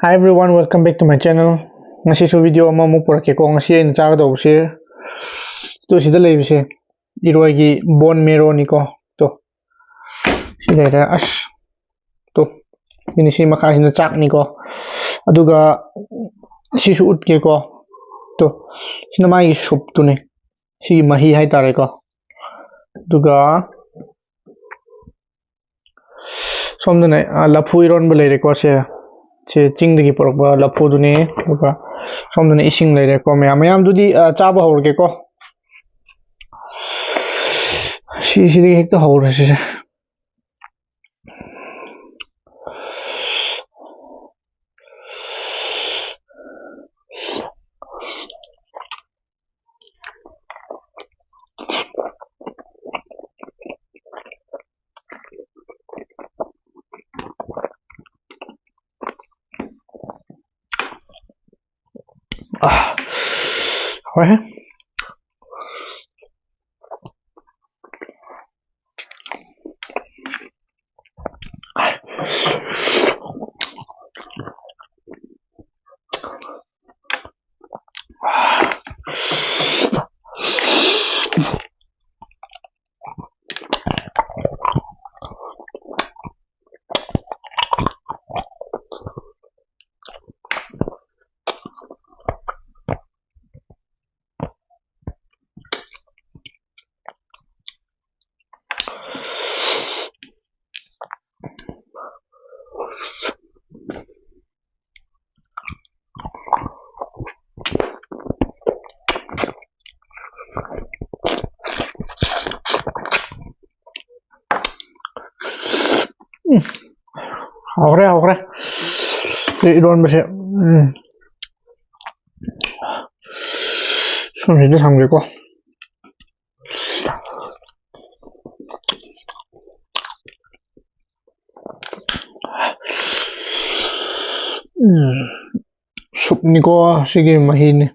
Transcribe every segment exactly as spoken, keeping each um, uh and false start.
Hi everyone, welcome back to my channel. ꯉꯁꯤꯁꯨ video ꯑꯃꯃꯨꯛ ꯄꯨꯔꯛꯀꯦꯀꯣ. ꯉꯁꯤ ꯑꯩꯅ ꯆꯥꯒꯗꯧꯕꯁꯦ, ꯇꯣ, ꯁꯤꯗ ꯂꯩꯕꯁꯦ ꯏꯔꯣꯏꯒꯤ bone marrow ꯅꯤꯀꯣ꯫ ꯇꯣ, ꯁꯤ ꯂꯩꯔꯦ꯫ ꯑꯁ, ꯇꯣ, ꯁꯤꯅꯤ, ꯁꯤ ꯃꯈꯥꯁꯤꯅ ꯆꯥꯛꯅꯤꯀꯣ꯫ ꯑꯗꯨꯒ ꯁꯤꯁꯨ ꯎꯠꯀꯦꯀꯣ꯫ ꯇꯣ, ꯁꯤꯅ ꯃꯥꯒꯤ soup ꯇꯨꯅꯤ, ꯁꯤꯒꯤ ꯃꯍꯤ ꯍꯥꯏꯇꯥꯔꯦꯀꯣ꯫ ꯑꯗꯨꯒ ꯁꯣꯝꯗꯅ, ꯑ, ꯂꯐꯨ ꯏꯔꯣꯟꯕ ꯂꯩꯔꯦꯀꯣ꯫ ꯁꯦ, ꯁꯦ ꯆꯤꯡꯗꯒꯤ ꯄꯨꯔꯛꯄ ꯂꯐꯨꯗꯨꯅꯤ꯫ ꯑꯗꯨꯒ ꯁꯣꯝꯗꯅ ꯏꯁꯤꯡ ꯂꯩꯔꯦꯀꯣ꯫ ꯃꯌꯥꯝ, ꯃꯌꯥꯝꯗꯨꯗꯤ, ꯑ, ꯆꯥꯕ ꯍꯧꯔꯒꯦꯀꯣ꯫ ꯁꯤ, ꯁꯤꯗꯒꯤ ꯍꯦꯛꯇ ꯍꯧꯔꯁꯤꯁꯦ꯫ ꯑꯥ, ꯍꯣꯏ꯫ ꯎꯝ, ꯍꯥꯎꯈ꯭ꯔꯦ, ꯍꯥꯎꯈ꯭ꯔꯦ꯫ ꯁꯤ ꯏꯔꯣꯟꯕꯁꯦ, ꯎꯝ, ꯁꯣꯝꯁꯤꯗ ꯊꯝꯒꯦꯀꯣ꯫ ꯎꯝ, soup ꯅꯤꯀꯣ, ꯁꯤꯒꯤ ꯃꯍꯤꯅꯤ꯫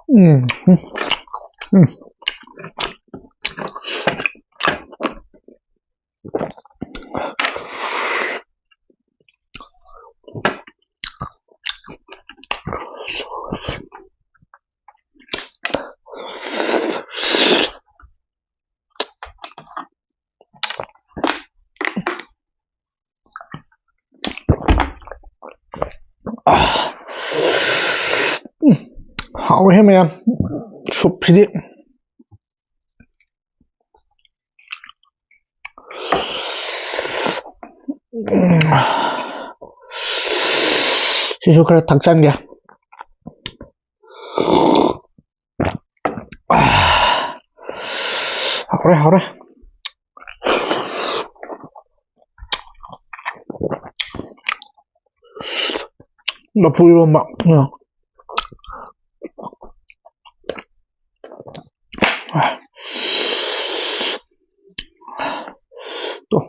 ꯎꯝ꯫ ꯎꯝ꯫ ꯍꯥꯎꯋꯦꯍꯦ ꯃꯌꯥꯝ, ꯁꯨꯞꯁꯤꯗꯤ꯫ ꯁꯤꯁꯨ ꯈꯔ ꯊꯛꯆꯟꯒꯦ꯫ ꯍꯥꯎꯔꯦ, ꯍꯥꯎꯔꯦ꯫ ꯂꯐꯨ ꯏꯔꯣꯝꯕ꯫ ꯎꯝ꯫ ꯇꯣ꯫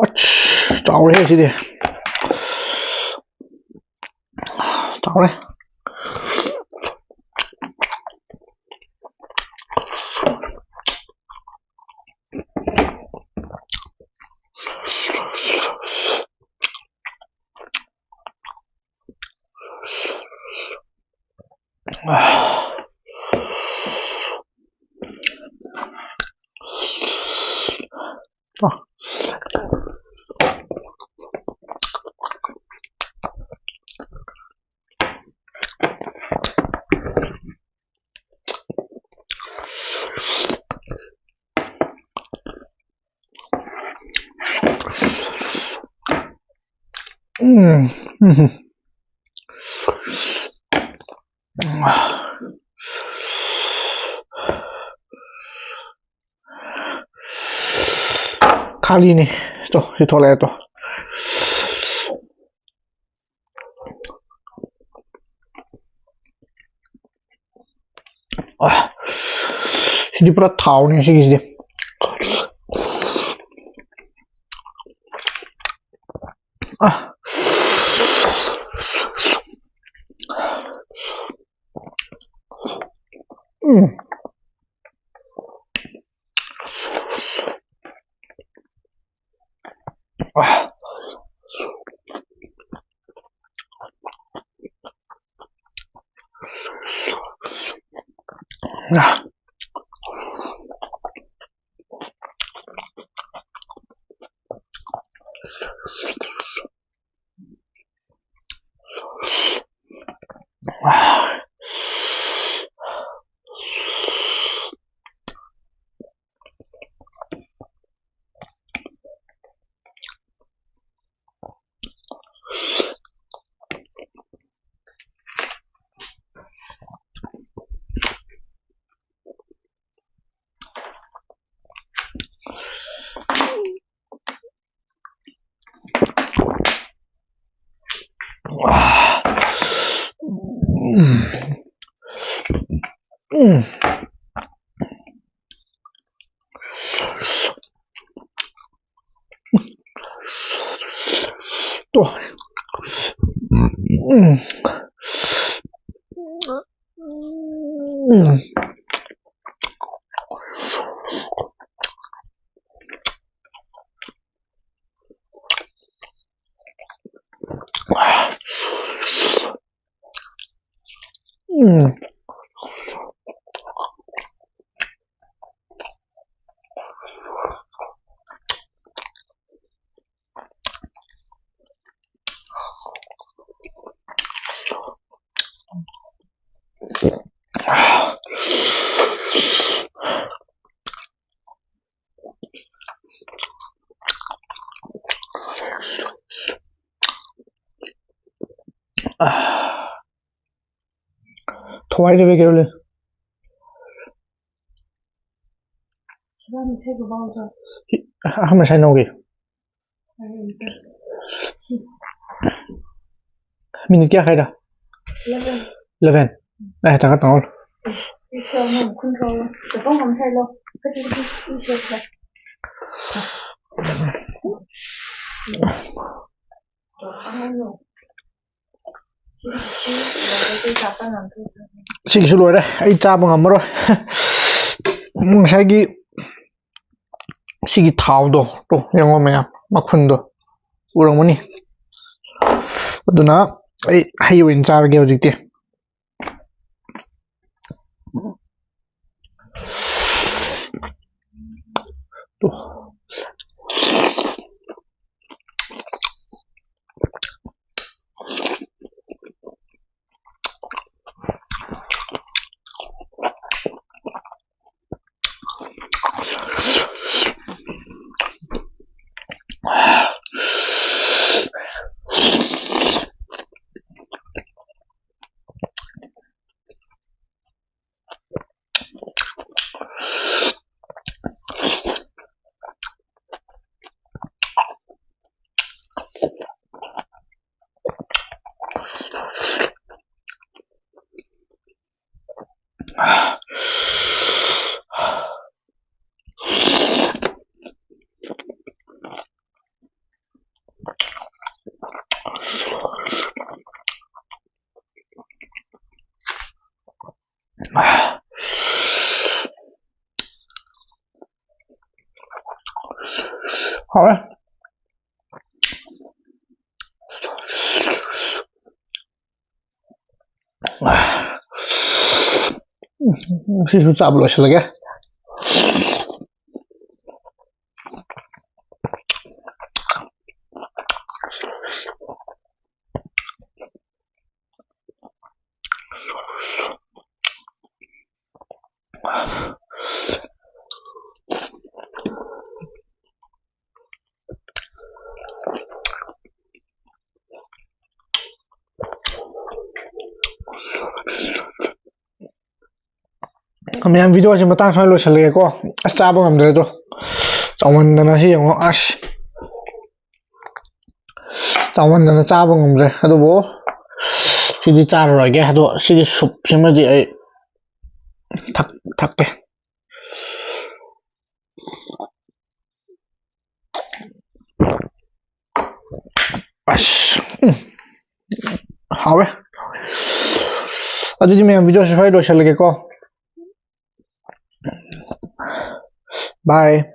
ꯑꯁ, ꯆꯥꯎꯔꯦꯍꯦ ꯁꯤꯗꯤ꯫ ꯆꯥꯎꯔꯦ꯫ ꯎꯝ, ꯎꯝ꯫ ꯈꯥꯂꯤꯅꯤ꯫ ꯇꯣ, ꯁꯤ ꯊꯣꯛꯂꯛꯑꯦ ꯇꯣ꯫ ꯑ, ꯁꯤꯗꯤ ꯄꯨꯔꯥ ꯊꯥꯎꯅꯤ ꯁꯤꯒꯤꯁꯤꯗꯤ꯫ ꯑ꯫ ꯎꯝ꯫ ꯇꯣ꯫ ꯎꯝ꯫ ꯎꯝ꯫ ꯎꯝ꯫ ꯊꯋꯥꯏꯗ ꯕꯦꯒꯦꯜ ꯂꯩ꯫ ꯑꯍꯥꯟꯕ ꯁꯥꯏ ꯅꯧꯒꯦ꯫ ꯃꯤꯅꯤꯠ ꯀꯌꯥ ꯈꯥꯏꯔ? ꯏꯂꯦꯚꯦꯟ꯫ ꯑꯦ, ꯊꯥꯒꯠ ꯇꯧꯍꯧꯔꯣ꯫ ꯁꯤꯒꯤꯁꯨ ꯂꯣꯏꯔꯦ, ꯑꯩ ꯆꯥꯕ ꯉꯝꯃꯔꯣꯏ꯫ ꯉꯁꯥꯏꯒꯤ ꯁꯤꯒꯤ ꯊꯥꯎꯗꯣ ꯇꯣ, ꯌꯦꯡꯉꯣ ꯃꯌꯥꯝ, ꯃꯈꯨꯟꯗꯣ ꯎꯔꯝꯒꯅꯤ꯫ ꯑꯗꯨꯅ ꯑꯩ ꯍꯩ ꯑꯣꯏꯅ ꯆꯥꯔꯒꯦ ꯍꯧꯖꯤꯛꯇꯤ꯫ ꯍꯥꯎꯔꯦ꯫ ꯁꯤꯁꯨ ꯆꯥꯕ ꯂꯣꯏꯁꯤꯜꯂꯒꯦ꯫ ꯃꯌꯥꯝ, video ꯁꯤ ꯃꯇꯥꯡ ꯁ꯭ꯋꯥꯏ ꯂꯣꯏꯁꯤꯜꯂꯒꯦꯀꯣ꯫ ꯑꯁ, ꯆꯥꯕ ꯉꯝꯗ꯭ꯔꯦ ꯑꯗꯣ, ꯆꯥꯎꯃꯟꯗꯅ꯫ ꯁꯤ ꯌꯦꯡꯉꯣ, ꯑꯁ, ꯆꯥꯎꯃꯟꯗꯅ ꯆꯥꯕ ꯉꯝꯗ꯭ꯔꯦ꯫ ꯑꯗꯨꯕꯨ ꯁꯤꯗꯤ ꯆꯥꯔꯔꯣꯏꯒꯦ꯫ ꯑꯗꯣ ꯁꯤꯒꯤ soup ꯁꯤꯃꯗꯤ ꯑꯩ ꯊꯛ-, ꯊꯛꯀꯦ꯫ ꯑꯁ, ꯎꯝ, ꯍꯥꯎꯋꯦ꯫ ꯑꯗꯨꯗꯤ ꯃꯌꯥꯝ, video ꯁꯤ ꯁ꯭ꯋꯥꯏ ꯂꯣꯏꯁꯤꯜꯂꯒꯦꯀꯣ꯫ Bye꯫